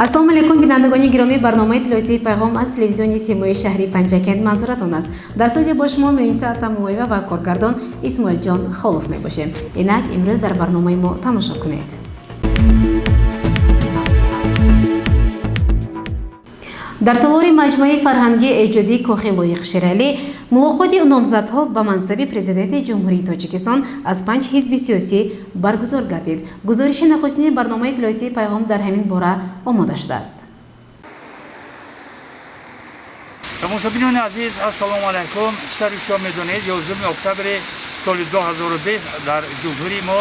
Ассалому алайкум, бинандагони гиромӣ. Барномаи иттилоотии «Пайғом» аз телевизиони Симои шаҳри Панҷакент манзуратон аст. Дар студия бо шумо Муиниса Атамуллоева ва коргардон Исмоилҷон Холов мебошем. Инак, имрӯз дар барномаи мо тамошо кунед. Дар толори маҷмӯаи фарҳангии эҷодии Кохи Лоиқ Шералӣ мулоқоти номзадҳо ба мансаби президенти Ҷумҳурии Тоҷикистон аз панҷ ҳизби сиёсӣ баргузор гардид. Гузориши нахустини барномаи иттилоотии «Пайғом» дар ҳамин бора омода шудааст. Тамошобинони азиз, ассалому алайкум. Чӣ шумо медонед, 11 октябри соли 2020 дар ҷумҳурии мо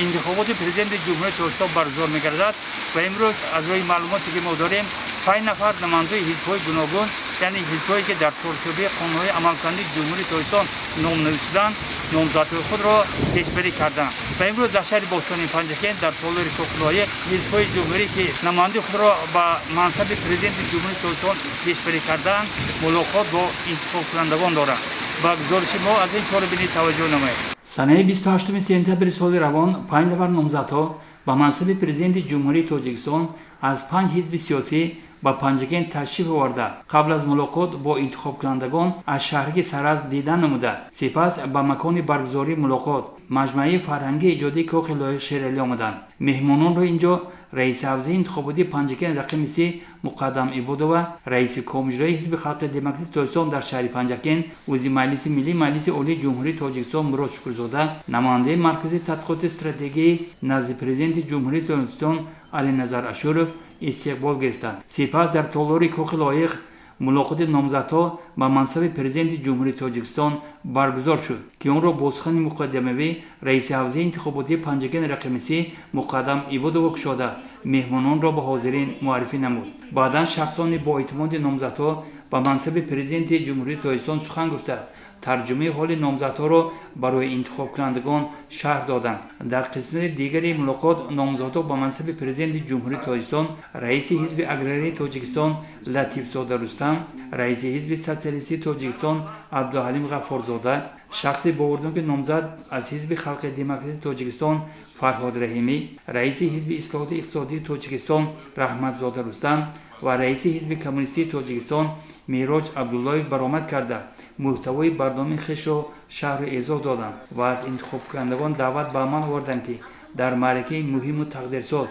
интихоботи президенти Ҷумҳурии Тоҷикистон баргузор мегардад ва имрӯз, аз рӯи маълумоте ки мо дорем, 5 нафар намояндаи ҳизбҳои гуногун, яъне ҳизбҳое ки дар чорчӯбаи қонунҳои амалкунандаи Ҷумҳурии Тоҷикистон номнавис шуданд, номзадҳои худро пешбарӣ карданд. Ва имрӯз дар шаҳри бостонии Панҷакент, дар толори Кохи Лоиқ, ҳизбҳои ҷумҳурӣ, ки намояндаи худро ба мансаби президенти Ҷумҳурии Тоҷикистон пешбарӣ карданд, мулоқот бо интихобкунандагон доранд. Ба гузориши мо аз ин чорабинӣ таваҷҷӯҳ намоед. Санаи 28 сентябри соли равон 5 нафар номзадҳо ба мансаби президенти Ҷумҳурии Тоҷикистон аз панҷ ҳизби сиёсӣ ба Панҷакент ташриф оварда, қабл аз мулоқот бо интихобкунандагон аз шаҳраки Саразм дидан намуда, сипас ба макони баргузории мулоқот, маҷмӯаи фарҳангии эҷодии Кохи Лоиқ Шералӣ омаданд. Меҳмононро инҷо раиси ҳавзаи интихоботии Панҷакент рақами 3 Муқаддам Ибодова, раиси Комиҷрои Ҳизби Халқи Демократии Тоҷикистон дар шаҳри Панҷакент, узви Маҷлиси Миллии Маҷлиси Олии Ҷумҳурии Тоҷикистон Мурод Шукрзода, намояндаи Маркази тадқиқоти стратегии назди Президенти Ҷумҳурии Тоҷикистон Алиназар Ашуров истиқбол гирифтанд. Сипас дар толори Кохи Лоиқ мулоқоти номзадҳо ба мансаби президенти Ҷумҳурии Тоҷикистон баргузор шуд, ки онро бо сухани муқаддамавӣ раиси ҳавзаи интихоботии Панҷакент рақами 3 Муқаддам Ибодова кушода, меҳмононро ба ҳозирин муаррифӣ намуд. Баъдан шахсони боэътимоди номзадҳо ба мансаби президенти Ҷумҳурии Тоҷикистон сухан гуфта, тарҷумаи ҳоли номзадҳоро барои интихобкунандагон шарҳ доданд. Дар қисмати дигари мулоқот номзадҳо ба мансаби президенти Ҷумҳурии Тоҷикистон, раиси Ҳизби Аграрии Тоҷикистон Латифзода Рустам, раиси Ҳизби Социалистии Тоҷикистон Абдуҳалим Ғаффорзода, шахси боваридон ки номзад аз Ҳизби Халқи Демократии Тоҷикистон Фарҳод Раҳимӣ, раиси Ҳизби Ислоҳоти иқтисодии Тоҷикистон Раҳматзода Рустам ва раиси Ҳизби Коммунистии Тоҷикистон Мероҷ Абдуллоев баромад карда, мӯҳтавои барномаи хешро шарҳу эзоҳ доданд ва аз интихобкунандагон даъват ба амал оварданд, ки дар маъракаи муҳиму тақдирсоз,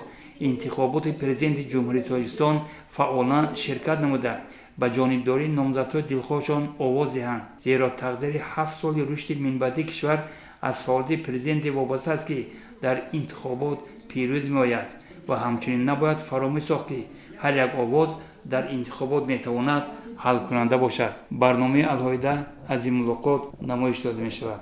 интихоботи президенти Ҷумҳурии Тоҷикистон, фаъолона ширкат намуда, ба ҷонибдории номзадҳои дилхоҳшон овоз диҳанд, зеро тақдири 7 соли рушди минбаъдии кишвар аз фаъолияти президенте вобаста аст, ки дар интихобот пирӯз меояд. Ва ҳамчунин набояд фаромӯш сохт, ки ҳар як овоз дар интихобот метавонад ҳалкунанда бошад. Барномаи алоҳида аз ин мулоқот намоиш дода мешавад.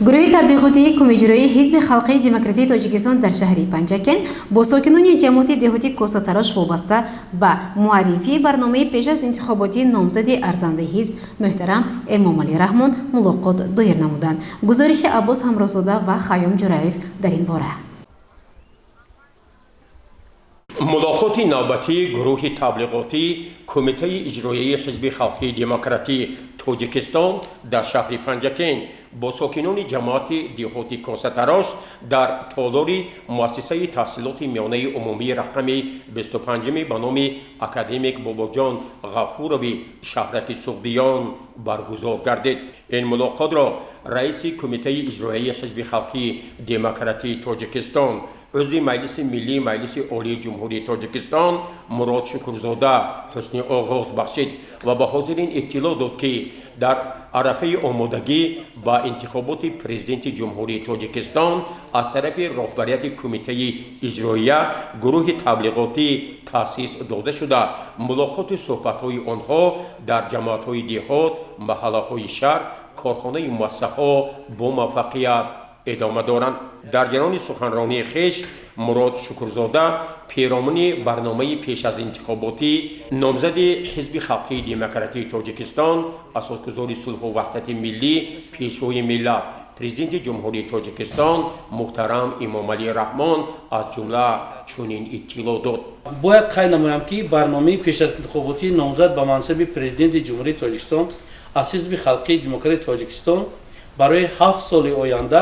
Гурӯҳи таблиғотии Кумиҷроии Ҳизби Халқии Демократии Тоҷикистон дар шаҳри Панҷакент бо сокинони ҷамоати деҳоти Косатарош вобаста ба муаррифии барномаи пеш аз интихоботии номзади арзандаи ҳизб муҳтарам Эмомалӣ Раҳмон мулоқот доир намуданд. Гузориши Аббос Ҳамрозода ва Хайём Ҷураев дар ин бора. Мулоқоти навбатии гурӯҳи таблиғотии Кумитаи иҷроияи Ҳизби Халқии Демократии Тоҷикистон дар шаҳри Панҷакент бо сокинони ҷамоати деҳоти Косатарош дар толори муассисаи таҳсилоти миёнаи умумии рақами 25 ба номи академик Бобоҷон Ғафурови шаҳраки Суғдиён баргузор гардид. Ин мулоқотро раиси Кумитаи иҷроияи Ҳизби Халқии Демократии Тоҷикистон, узви Маҷлиси Миллии Маҷлиси Олии Ҷумҳурии Тоҷикистон Мурод Шукрзода ҳусни оғоз бахшид ва ба ҳозирин иттилоъ дод, ки дар арафаи омодагӣ ба интихоботи президенти Ҷумҳурии Тоҷикистон аз тарафи роҳбарияти Кумитаи иҷроия гурӯҳи таблиғотӣ таъсис дода шуда, мулоқоту суҳбатҳои онҳо дар ҷамоатҳои деҳот, маҳаллаҳои шаҳр, корхонаи муассисаҳо бо муваффақият идома доранд. Дар ҷараёни суханронии хеш Мурод Шукрзода перомуни барномаи пеш аз интихоботӣ номзади Ҳизби Халқии Демократии Тоҷикистон, асосгузори сулҳу ваҳдати миллӣ, пешвои миллат, президенти Ҷумҳурии Тоҷикистон муҳтарам Эмомалӣ Раҳмон аз ҷумла чунин иттилоъ дод. Бояд қайд намоям, ки барномаи пеш аз интихоботии номзад ба мансаби президенти Ҷумҳурии Тоҷикистон аз Ҳизби Халқии Демократии Тоҷикистон барои 7 соли оянда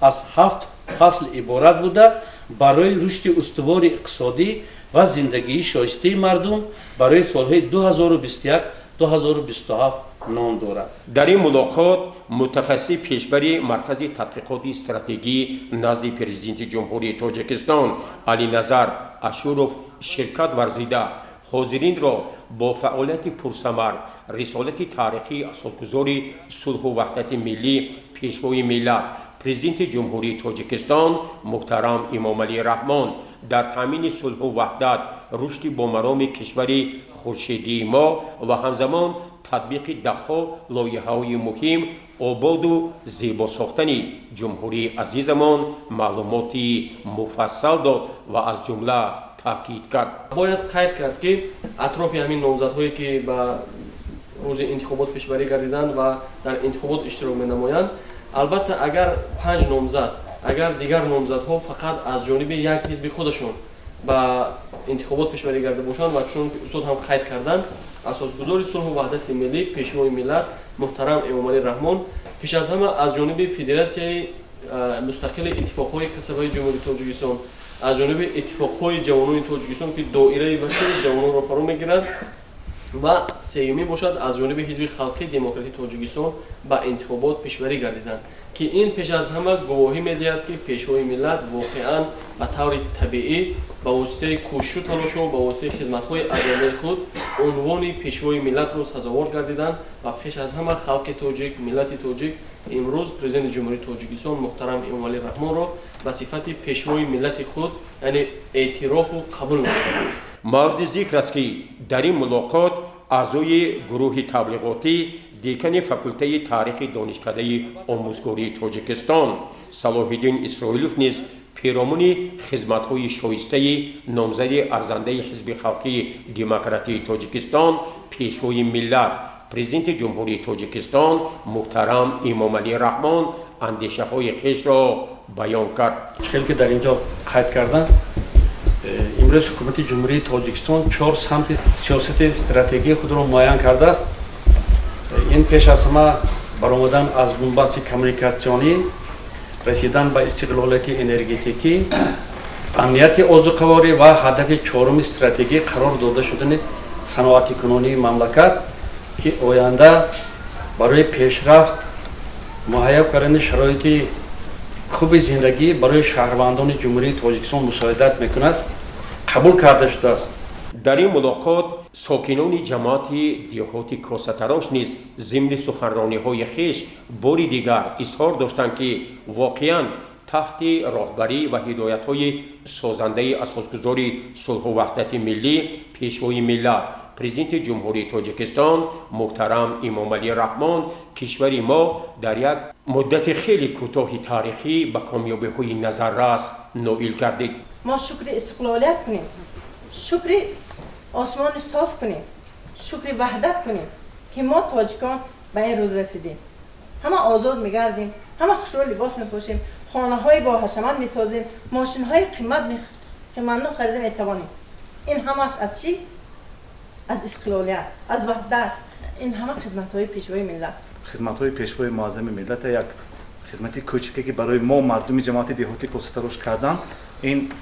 Аз 7 фасл иборат буда, барои рушди устувори иқтисодӣ ва зиндагии шоистаи мардум барои солҳои 2021-2027 ном дорад. Дар ин мулоқот мутахассиси пешбари Маркази тадқиқоти стратегӣ назди Президенти Ҷумҳурии Тоҷикистон Алиназар Ашуров ширкат варзида, ҳозиринро бо фаъолияти пурсамар, рисолати таърихии асосгузори сулҳу ваҳдати миллӣ, Пешвои миллат, Президенти Ҷумҳурии Тоҷикистон муҳтарам Эмомалӣ Раҳмон дар таъмини сулҳу ваҳдат, рушди бомароми кишвари хуршедии мо ва ҳамзамон татбиқи даҳҳо лоиҳаҳои муҳим, ободу зебо сохтани ҷумҳурии азизамон маълумоти муфассал дод ва аз ҷумла таъкид кард. Бояд қайд кард, ки атрофи ҳамин номзадҳое, ки ба рӯзи интихобот пешбарӣ гардиданд ва дар интихобот иштирок менамоянд, албатта, агар панҷ номзад, агар дигар номзадҳо фақат аз ҷониби як ҳизби худашон ба интихобот пешбарӣ карда бошанд ва чунон ки устод ҳам қайд карданд, асосгузори сулҳу ваҳдати миллӣ, Пешвои миллат муҳтарам Эмомалӣ Раҳмон пеш аз ҳама аз ҷониби Федератсияи мустақили иттифоқҳои касабаи Ҷумҳурии Тоҷикистон, аз ҷониби иттифоқҳои ҷавонони Тоҷикистон, ки доираи васеи ҷавононро фаро мегирад, ва сеюмӣ бошад, аз ҷониби Ҳизби халқии демократии Тоҷикистон ба интихобот пешбарӣ гардиданд, ки ин пеш аз ҳама гувоҳӣ медиҳад, ки Пешвои миллат воқеан ба таври табиӣ, ба воситаи кӯшишу талошҳо, ба воситаи хизматҳои арзандаи худ унвони Пешвои миллатро сазовор гардиданд ва пеш аз ҳама халқи тоҷик, миллати тоҷик имрӯз Президенти Ҷумҳурии Тоҷикистон муҳтарам Эмомалӣ Раҳмонро ба сифати Пешвои миллати худ, яъне эътирофу қабул намуданд. Мавриди зикр аст, ки дар ин мулоқот аъзои гурӯҳи таблиғотӣ, декани факултаи таърихи Донишкадаи омӯзгории Тоҷикистон Салоҳиддин Исроилов низ перомуни хизматҳои шоистаи номзади арзандаи Ҳизби халқии демократии Тоҷикистон, Пешвои миллат, Президенти Ҷумҳурии Тоҷикистон муҳтарам Эмомалӣ Раҳмон андешаҳои хешро баён кард. Хеле ки дар ин ҷо қайд кардам, имрӯз Ҳукумати Ҷумҳурии Тоҷикистон чор самти сиёсати стратегии худро муайян кардааст. Ин пеш аз ҳама баромадан аз бунбасти коммуникатсионӣ, расидан ба истиқлолияти энергетикӣ, амнияти озуқаворӣ ва ҳадафи чоруми стратегӣ қарор дода шудани саноатикунонии мамлакат, ки оянда барои пешрафт, муҳайё кардани шароити хуби зиндагӣ барои шаҳрвандони Ҷумҳурии Тоҷикистон мусоидат мекунад, қабул карда шудааст. Дар ин мулоқот сокинони ҷамоати деҳоти Косатарош низ зимни суханрониҳои хеш бори дигар изҳор доштанд, ки воқеан таҳти роҳбарӣ ва ҳидоятҳои созандаи асосгузори сулҳу ваҳдати миллӣ, Пешвои миллат, Президенти Ҷумҳурии Тоҷикистон муҳтарам Эмомалӣ Раҳмон кишвари мо дар як муддати хеле кӯтоҳи таърихӣ ба комёбиҳои назаррас ноил гардид. Мо шукри истиқлолият кунем, шукри осмони соф кунем, шукри ваҳдат кунем, ки мо тоҷикон ба ин рӯз расидем. Ҳама озод мегардем, ҳама хушрӯ либос мепӯшем, хонаҳои боҳашамат месозем, мошинҳои қиматно харида метавонем. Ин ҳамаш аз чӣ? Аз истиқлолият, аз ваҳдат. Ин ҳама хизматҳои Пешвои миллат. Хизматҳои Пешвои муаззами миллата як хизмати кӯчаке, ки барои мо, мардуми ҷамоати деҳоти Косатарош кардан, ин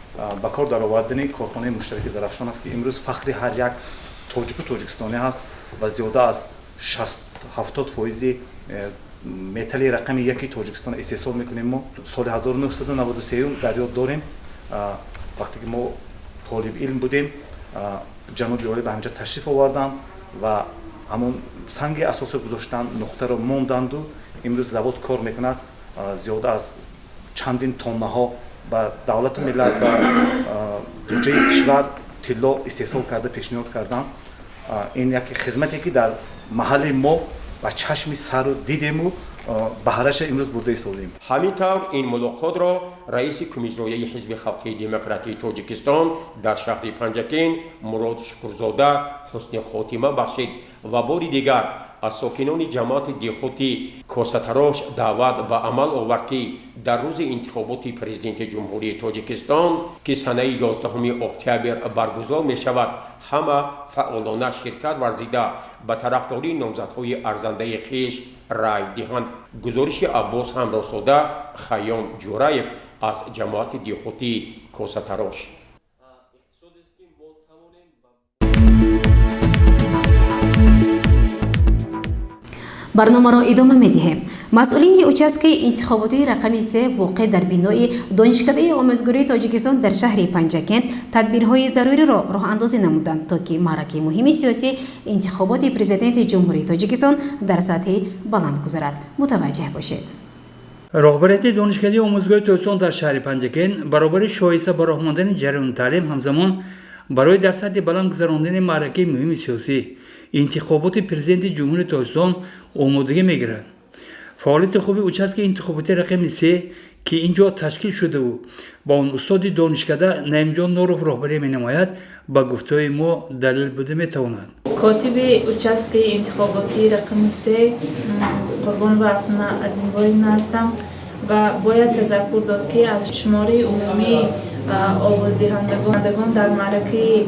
ба кор даровардани корхонаи муштараки Зарафшон аст, ки имрӯз фахри ҳар як тоҷику тоҷикистонӣ ҳаст ва зиёда аз 60-70 фоизи металли рақами яки Тоҷикистон истеҳсол мекунем. Мо соли 1993 дар ёд дорем, вақте ки мо толиби илм будем, ҷаноби олӣ ба ҳаминҷа ташриф оварданд ва ҳамон санги асосро гузоштанд, нуқтаро монданду имрӯз завод кор мекунад. Зиёда аз чандин тоннаҳо ба давлату миллат, ба буҷаи кишвар тилло истеҳсол карда пешниҳод карданд. Ин як хизмате, ки дар маҳалли мо ба чашми сару дидему баҳраша имрӯз бурда истодем. Ҳамин тавр, ин мулоқотро раиси Кумиҷрояи Ҳизби халқии демократии Тоҷикистон дар шаҳри Панҷакент Мурод Шукурзода ҳусни хотима бахшид ва бори дигар Аз сокинони ҷамоати деҳоти Косатарош даъват ба амал овард, ки дар рӯзи интихоботи Президенти Ҷумҳурии Тоҷикистон, ки санаи 11 октябр баргузор мешавад, ҳама фаъолона ширкат варзида, ба тарафдории номзадҳои арзандаи хеш рай диҳанд. Гузориши Аббос Ҳамроҳзода, Хайём Ҷураев аз ҷамоати деҳоти Косатарош. Барномаро идома медиҳем. Масъулини участкаи интихоботии рақами 3 воқеъ дар бинои Донишкадаи омӯзгории Тоҷикистон дар шаҳри Панҷакент тадбирҳои заруриро роҳандозӣ намуданд, то ки маъракаи муҳими сиёсӣ, интихоботи Президенти Ҷумҳурии Тоҷикистон, дар сатҳи баланд гузарад. Мутаваҷҷеҳ бошед. Роҳбарияти Донишкадаи омӯзгории Тоҷикистон дар шаҳри Панҷакент баробари шоиста ба роҳ мондани ҷараёни таълим, ҳамзамон барои дар сатҳи баланд гузарондани маъракаи муҳими сиёсӣ, интихоботи Президенти Ҷумҳурии Тоҷикистон, омодагӣ мегирад. Фаъолияти хуби участкаи интихоботии рақами 3, ки ин ҷо ташкил шудаву ба он устоди донишкада Наимҷон Норов роҳбарӣ менамояд, ба гуфтаҳои мо далел буда метавонад. Котиби участкаи интихоботии рақами 3 Қурбонова Афсона Азимбоевна ҳастам ва бояд тазаккур дод, ки аз шумораи умумии овоздиҳандагон дар маъракаи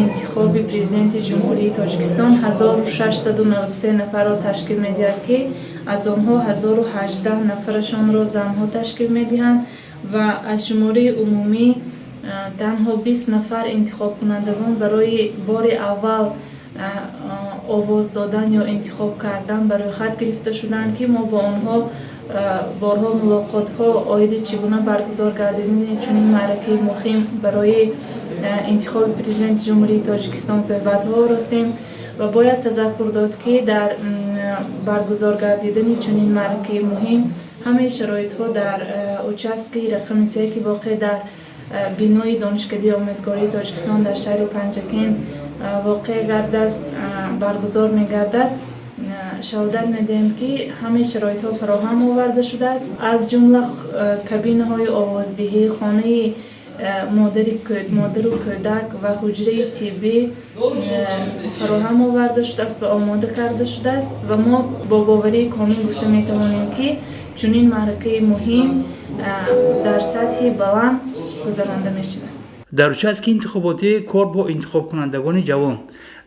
интихоби Президенти Ҷумҳурии Тоҷикистон 1693 нафарро ташкил медиҳад, ки аз онҳо 1018 нафарашонро занҳо ташкил медиҳанд ва аз шумораи умумӣ танҳо 20 нафар интихобкунандагон барои бори аввал овоз додан ё интихоб кардан ба рӯйхат гирифта шуданд, ки мо бо онҳо борҳо мулоқотҳо оиди чӣ гуна баргузор гардидани чунин маъракаи муҳим барои интихоби Президенти Ҷумҳурии Тоҷикистон суҳбатҳо оростем. Ва бояд тазаккур дод, ки дар баргузор гардидани чунин маъракаи муҳим ҳамаи шароитҳо дар участкаи рақами 3, ки воқеъ дар бинои Донишкадаи омӯзгории Тоҷикистон дар шаҳри Панҷакент воқеъ гардааст, баргузор мегардад, шаҳодат медиҳем, ки ҳамаи шароитҳо фароҳам оварда шудааст, аз ҷумла кабинаҳои овоздиҳӣ, хонаи модару кӯдак ва ҳуҷраи тиббӣ фароҳам оварда шудааст ва омода карда шудааст. Ва мо бо боварии комил гуфта метавонем, ки чунин маъракаи муҳим дар сатҳи баланд гузаронда мешавад. Дар участки интихоботӣ кор бо интихобкунандагони ҷавон,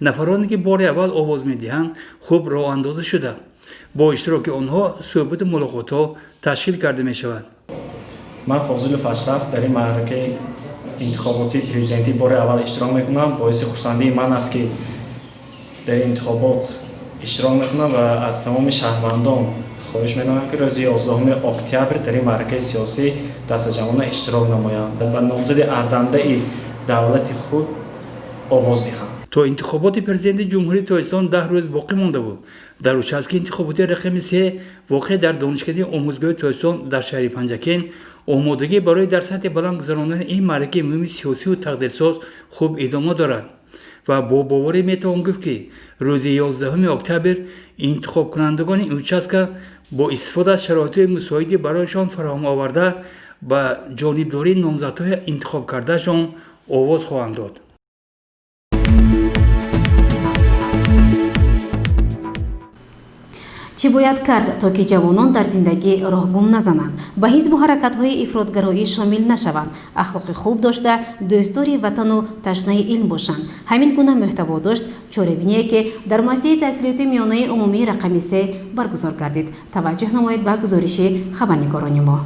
нафароне ки бори аввал овоз медиҳанд, хуб роҳандозӣ шуда, бо иштироки онҳо суҳбату мулоқотҳо ташкил карда мешавад. Ман Фозилов Ашраф дар ин маъракаи интихоботии президентӣ бори аввал иштирок мекунам. Боиси хурсандии ман аст, ки дар ин интихобот иштирок мекунам ва аз тамоми шаҳрвандон хоҳиш менамоям, ки рӯзи 11 октябр дар ин маъракаи сиёсӣ дастаҷамъона иштирок намоянд, ба номзади арзандаи давлати худ овоз диҳанд. То интихоботи Президенти Ҷумҳурии Тоҷикистон 10 рӯз боқӣ монда буд. Дар участки интихоботии рақами 3 воқеъ дар Донишкадаи омӯзгории Тоҷикистон дар шаҳри Панҷакент омодагӣ барои дар сатҳи баланд гузарондани ин маъракаи муҳими сиёсиву тақдирсоз хуб идома дорад ва бо боварӣ метавон гуфт, ки рӯзи 11 октябр интихобкунандагони ин участка бо истифода аз шароитҳои мусоиди барояшон фароҳам оварда ба ҷонибдории номзадҳои интихобкардаашон овоз хоҳанд дод. Чӣ бояд кард, то ки ҷавонон дар зиндагӣ роҳгум назананд, ба ҳизбу ҳаракатҳои ифротгароӣ шомил нашаванд, ахлоқи хуб дошта, дӯстдори ватану ташнаи илм бошанд? Ҳамин гуна муҳтаво дошт чорабиние, ки дар муассисаи таҳсилоти миёнаи умумии рақами 3 баргузор гардид. Таваҷҷӯҳ намоед ба гузориши хабарнигорони мо.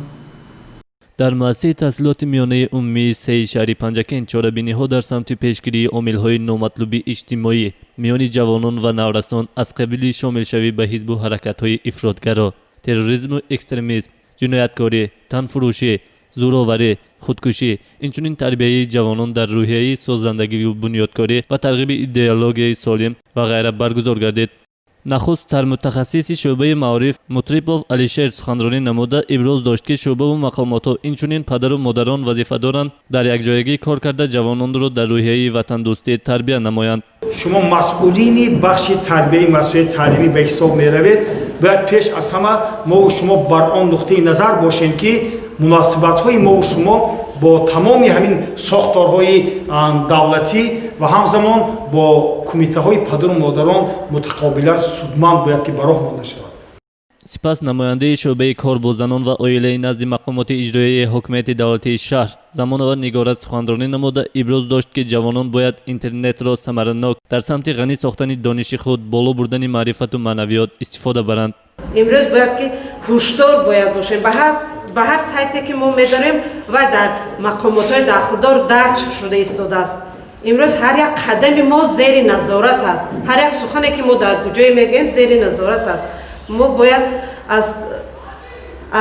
Дар муассисаи таҳсилоти миёнаи умумии сеи шаҳри Панҷакент чорабиниҳо дар самти пешгирии омилҳои номатлуби иҷтимоӣ миёни ҷавонон ва наврасон аз қабили шомилшавӣ ба ҳизбу ҳаракатҳои ифротгаро, терроризму экстремизм, ҷинояткорӣ, танфурӯшӣ, зӯроварӣ, худкушӣ, инчунин тарбияи ҷавонон дар рӯҳияи созандагиву бунёдкорӣ ва тарғиби идеологияи солим ва ғайра баргузор гардид. Нахуст сармутахассиси шӯъбаи маориф Мутрипов Алишер суханронӣ намуда иброз дошт, ки шӯъбаву мақомотҳо, инчунин падару модарон вазифа доранд дар якҷоягӣ кор карда, ҷавононро дар рӯҳияи ватандӯстӣ тарбия намоянд. Шумо масъулини бахши тарбияи масъулияти таълимӣ ба ҳисоб меравед. Бояд пеш аз ҳама мову шумо бар он нуқтаи назар бошем, ки муносибатҳои мову шумо Бо тамоми ҳамин сохторҳои давлатӣ ва ҳамзамон бо кумитаҳои падару модарон мутақобилан судманд бояд ки ба роҳ монда шавад. Сипас намояндаи шӯъбаи кор бо занон ва оилаи назди мақомоти иҷроияи ҳокимияти давлатии шаҳр Замонова Нигора суханронӣ намуда, иброз дошт, ки ҷавонон бояд интернетро самаранок дар самти ғанӣ сохтани дониши худ, боло бурдани маърифату маънавиёт истифода баранд. Имрӯз бояд ки ҳушдор бояд бошем. Ба ҳар сайте ки мо медорем ва дар мақомотҳои дахлдор дарҷ шуда истодааст. Имрӯз ҳар як қадами мо зери назорат аст, ҳар як сухане ки мо дар куҷое мегӯем, зери назорат аст. Мо бояд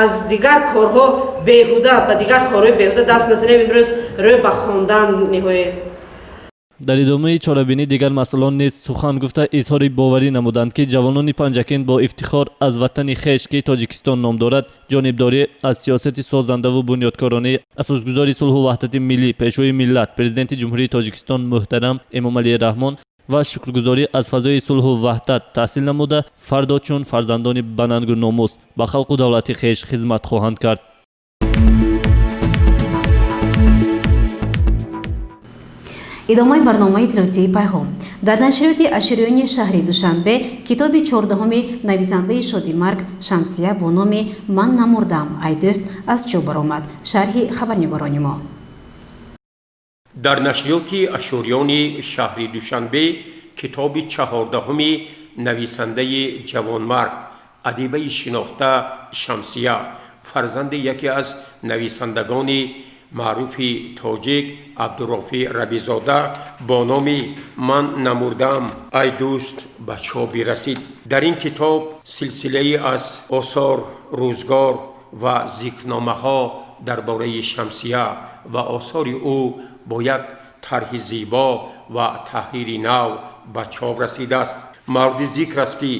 аз дигар корҳо беҳуда, ба дигар корҳои беҳуда даст назанем. Имрӯз рӯй ба хондан ниҳоем. Дар идомаи чорабинӣ дигар масъулон низ сухан гуфта, изҳори боварӣ намуданд, ки ҷавонони Панҷакент бо ифтихор аз ватани хеш, ки Тоҷикистон ном дорад, ҷонибдорӣ аз сиёсати созандаву бунёдкоронаи асосгузори сулҳу ваҳдати миллӣ, Пешвои миллат, Президенти Ҷумҳурии Тоҷикистон муҳтарам Эмомалӣ Раҳмон ва шукргузорӣ аз фазои сулҳу ваҳдат таҳсил намуда, фардо чун фарзандони банангу номус ба халқу давлати хеш хизмат хоҳанд кард. Идомаи барномаи иттилоотии «Пайғом». Дар нашриёти Ашириёни шаҳри Душанбе китоби 14-уми нависандаи шодимарг Шамсия бо номи «Ман намурдам, ай дӯст» аз чоп баромад. Шарҳи хабарнигорони мо. Дар нашриёти Ашӯриёни шаҳри Душанбе китоби 14-уми нависандаи ҷавонмарг, адибаи шинохта Шамсия, фарзанди яке аз нависандагони маъруфи тоҷик Абдурофӣ Рабизода, бо номи «Ман намурдаам, ай дӯст» ба чоп бирасид. Дар ин китоб силсилае аз осор, рӯзгор ва зикрномаҳо дар бораи Шамсия ва осори ӯ бо як тарҳи зебо ва таҳрири нав ба чоп расидааст. Мавриди зикр аст, ки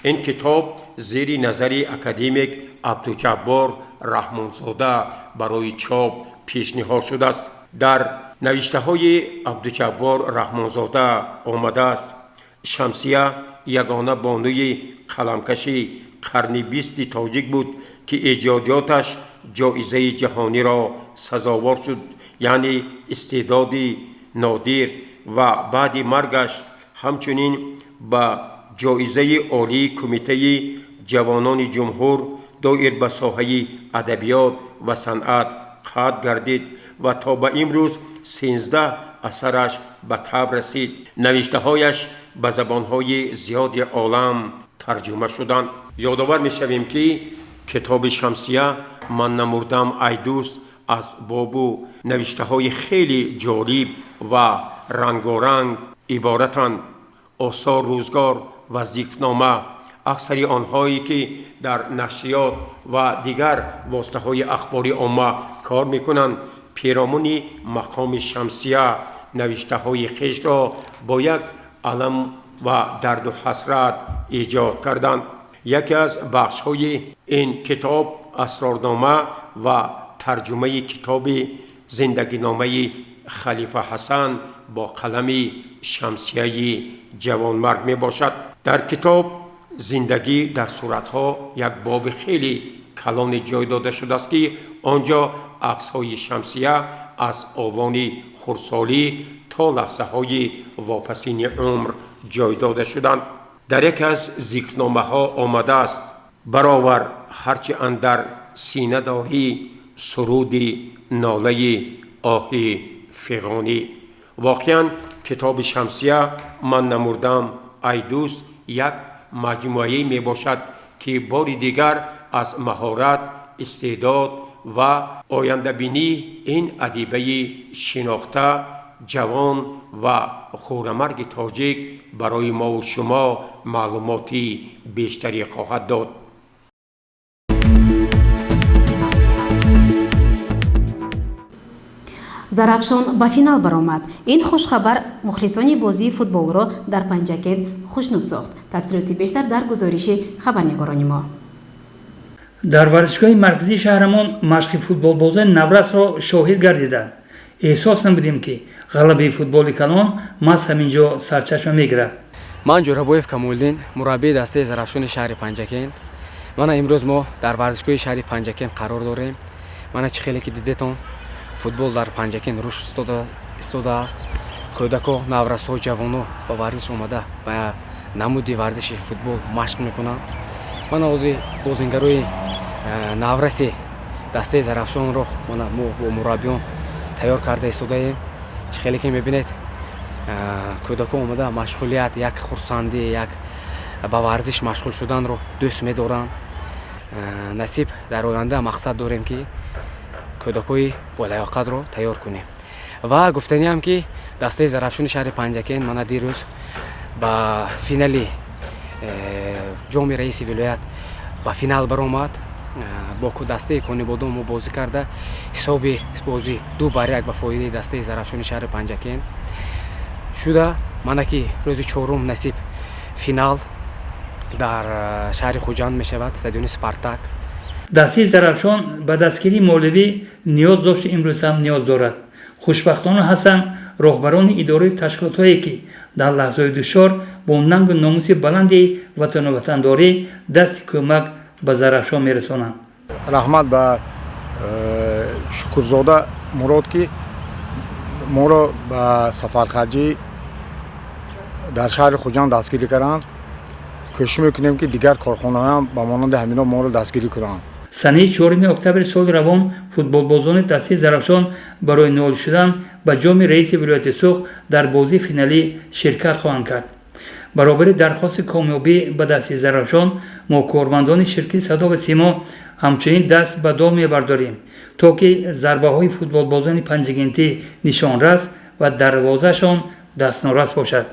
ин китоб зери назари академик Абдуҷаббор Раҳмонзода барои чоп пешниҳод шудааст. Дар навиштаҳои Абдуҷаббор Раҳмонзода омадааст: Шамсия ягона бонуи қаламкаши қарни бисти тоҷик буд, ки эҷодиёташ ҷоизаи ҷаҳониро сазовор шуд, яъне истеъдоди нодир, ва баъди маргаш ҳамчунин ба ҷоизаи олии Кумитаи ҷавонони ҷумҳур доир ба соҳаи адабиёт ва санъат қатъ гардид ва то ба имрӯз 13 асараш ба таб расид. Навиштаҳояш ба забонҳои зиёди олам тарҷума шуданд. Ёдовар мешавем, ки китоби Шамсия «Ман намурдам, ай дӯст» аз бобу навиштаҳои хеле ҷолиб ва рангоранг иборатанд: осор, рӯзгор ва зикрнома. Аксари онҳое, ки дар нашриёт ва дигар воситаҳои ахбори омма кор мекунанд, перомуни мақоми Шамсия навиштаҳои хешро бо як алам ва дарду ҳасрат эҷод карданд. Яке аз бахшҳои ин китоб асрорнома ва тарҷумаи китоби зиндагиномаи Халифа Ҳасан бо қалами Шамсияи ҷавонмарг мебошад. Дар китоб «Зиндагӣ дар суратҳо» як боби хеле калоне ҷой дода шудааст, ки он ҷо аксҳои Шамсия аз овони хурдсолӣ то лаҳзаҳои вопасини умр ҷой дода шуданд. Дар яке аз зикрномаҳо омадааст: «Баровар ҳарчи андар сина дорӣ, суруди нолаи оҳи фиғонӣ». Воқеан, китоби Шамсия «Ман намурдам, ай дӯст» як маҷмӯае мебошад, ки бори дигар аз маҳорат, истеъдод ва ояндабинии ин адибаи шинохта, ҷавон ва хӯрамарги тоҷик барои мову шумо маълумоти бештаре хоҳад дод. Зарафшон ба финал баромад. Ин хушхабар мухлисони бозии футболро дар Панҷакент хушнуд сохт. Тафсилоти бештар дар гузориши хабарнигорони мо. Дар варзишгоҳи марказии шаҳрамон машқи футболбозони наврасро шоҳид гардида, эҳсос намудем, ки ғалабаи футболи калон маҳз ҳамин ҷо сарчашма мегирад. Ман Ҷӯрабоев Камолиддин, мураббии дастаи Зарафшони шаҳри Панҷакент. Мана имрӯз мо дар варзишгоҳи шаҳри Панҷакент қарор дорем. Мана чӣ хеле ки дидетон, Футбол дар Панҷакент рушд истодааст. Кӯдако, наврасҳо, ҷавоно ба варзиш омада, ба намуди варзиши футбол машқ мекунанд. Мана ҳозир бозингарои навраси дастаи Зарафшонро мана мо бо мураббиён тайёр карда истодаем. Чӣ хеле ки мебинед, кӯдако омада машғулият, як хурсандӣ, як ба варзиш машғул шуданро дӯст медоранд. Насиб, дар оянда мақсад дорем, ки кӯдакҳои болаёқатро тайёр кунем. Ва гуфтаниам, ки дастаи Зарафшони шаҳри Панҷакент мана дирӯз ба финали ҷоми раиси вилоят ба финал баромад. Бо дастаи Конибодом мо бозӣ карда, ҳисоби бозӣ 2-1 ба фоидаи дастаи Зарафшони шаҳри Панҷакент шуда. Мана ки рӯзи чорум насиб финал дар шаҳри Хуҷанд мешавад, стадиони Спартак. Дастаи Зарафшон ба дастгирии молиявӣ ниёз дошт, имрӯз ҳам ниёз дорад. Хушбахтона, ҳастанд роҳбарони идораи ташкилотҳое, ки дар лаҳзаҳои душвор бо нангу номуси баланди ватану ватандорӣ дасти кӯмак ба Зарафшон мерасонанд. Раҳмат ба Шукрзода Мурод, ки моро ба сафархарҷӣ дар шаҳри Хуҷанд дастгирӣ карданд. Кӯшиш мекунем, ки дигар корхонаҳоам ба монанди ҳамино моро дастгирӣ кунанд. Санаи 4 октябри соли равон футболбозони дастаи Зарафшон барои ноил шудан ба ҷоми раиси вилояти Суғд дар бозии финалӣ ширкат хоҳанд кард. Баробари дархости комёбӣ ба дасти Зарафшон, мо, кормандони ширкати Садо ва Симо, ҳамчунин даст ба дуо мебардорем, то ки зарбаҳои футболбозони панҷакентӣ нишонрас ва дарвозаашон дастнорас бошад.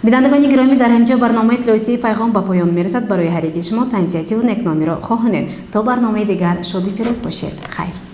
Бинандагони гиромӣ, дар ҳамин ҷо барномаи иттилоотии Пайғом ба поён мерасад. Барои ҳар яки шумо тансиҳативу некномиро хоҳонем. То барномаи дигар шоду пирӯз бошед. Хайр.